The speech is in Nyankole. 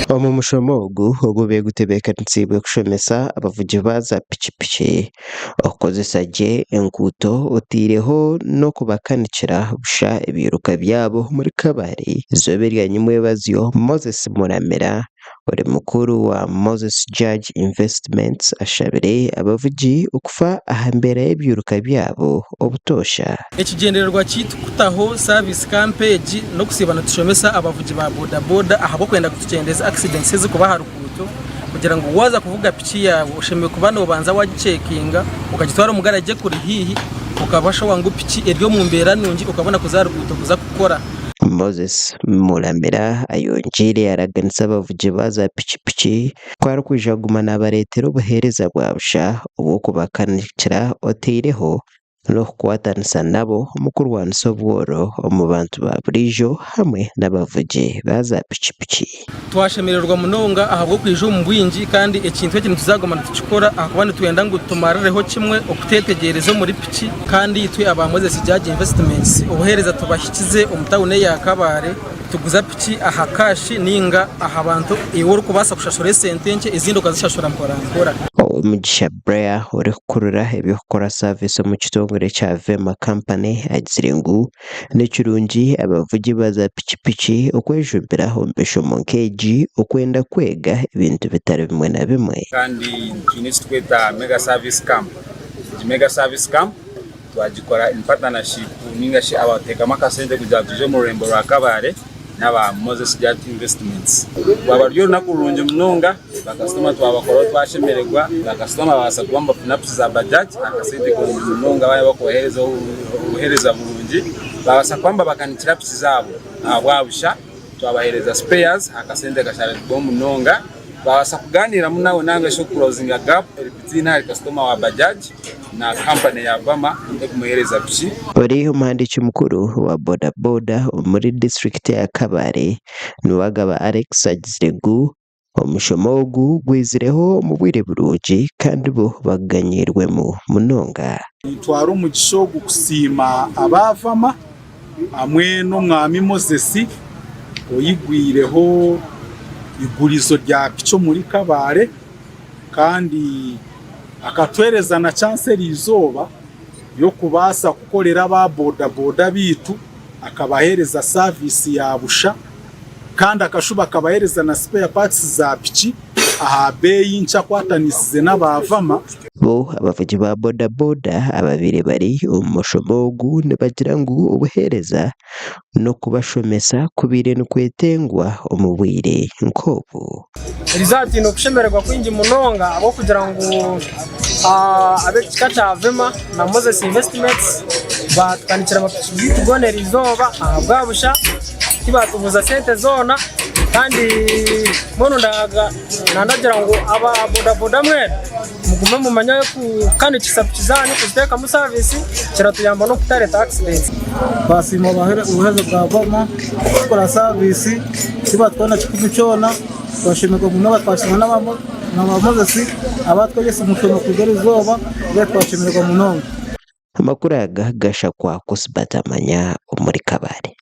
Omu mushomo ogu ogubaire gutebeekanisiibwe kushomesa abavugi ba za pikipiki okukozesa gye enguuto otaireho n'okubakanikira busha ebiiruka byabo omuri Kabale eizooba erya nyimwebazyo, Moses Muramira ori mukuru wa Moses Judge Investments ashabire abavugi okufa aha mbeera y'ebiiruka byabo obutoosha. Ekigyendererwa kyaitu kutaho service camp egi n'okusiiba nitushomesa abavugi ba boda boda ahabw'okwenda kutukyendeza accidents ezirikuba aha ruguuto kugira ngu waaza kuvuga piki yaawe oshemereire kuba noobanza wagicekinga okagitwara omu garagi ekuri haihi okaba shuwa ngu piki eri omu mbeera nungi okabona kuza aha ruguuto kuza kukora. Moses Muramira ayongyeire yaraganisa abavugi ba za pikipiki ku arikwija kuguma nabareetera obuheereza bwa busha obw'okubakanikira oteireho n'okukwatanisa nabo omu kurwanisa obworo omu bantu ba buriijo hamwe n'abavugi ba za pikipiki. Twashemererwa munonga ahabw'okwija omu bwingi kandi ekintu eki nituzaguma nitukikora ahakuba nitwenda ngu tumarireho kimwe okuteetegyereza omuri piki kandi itwe aba Moses Judge Investments obuheereza tubahikize omu tawuni eya Kabale tuguza piki aha cash ninga aha bantu iwe orikubaasa kushashura esente nkye ezindi okazishashura mpora mpora. Owomugisha Blair orikukurira eby'okukora saavisi omu kitongore kya Vema Company agizire ngu Ni kirungi abavugi ba zaapikipiki okwejumbira omu mishomo nk'egi okwenda kwega ebintu bitari bimwe na bimwe. Kandi twine eki turikweta mega service camp. Egi mega service camp twagikora in partnership ninga shi abateekamu akasente kugira ngu twije omu rurembo rwa Kabale n'aba Moses Judge Investments. Rwaba ruri orunaku rurungi munonga, bakasitoma twabakoraho twashemererwa, bakasitoma babaasa kuba nibafuna piki za Bajaj aha kasente karungi munonga baaba barikubaheereza obuheereza burungi, babaasa kuba nibabakanikira piki zaabo ahabwa busha, twabaheereza spares aha kasente kasharirweho munonga, babaasa kugaaniiramu nawe nanga shi okukurozinga gap eri between ahari kasitoma wa Bajaj na kampani ya Bama erikumuheereza piki. Ori omuhandiiki mukuru wa boda boda omuri disiturikiti ya Kabale, Nuwagaba Alex agizire ngu Omushomo ogu gwizireho omu bwire burungi kandi bo baganyiirwemu munonga. Nintwara omugisha ogu kusiima aba Vama hamwe n'omwami Moses oyigwireho igurizo rya piki omuri Kabale kandi akatuheereza na chance eriizooba y'okubaasa kukorera aba boda boda beitu akabaheereza saviisi ya busha. Kandi akashuba akabaheereza na spare parts za piki aha beeyi nkye akwatanisize n'aba Vama. Bo abavugi ba boda boda ababaire bari omu mushomo ogu nibagira ngu obuheereza n'okubashomesa kubaire nikwetengwa omu bwire nk'obu. Erizooba twine okushemererwa kwingi munonga ahabw'okugira ngu ab'ekika kya Vema na Moses Investments baatukanikira amapiki gaitu goona erizooba ahabwa busha tibaatubuuza sente zoona kandi mbwenu nandagira ngu aba boda boda mwena mugume mumanye kukanikisa piki zaanyu kuziteekamu saavisi kiratuyamba n'okutareeta akisidenti. Twasiima obuheereza bwa Vama kutukora saavisi tibatutwara na kikumi kyona twashemererwa munonga twasiima n'aba Moses abatwegyesa omushomo kuruga erizooba twashemererwa munonga. Amakuru aga gashakwa Cuthbert Amanya omuri Kabale.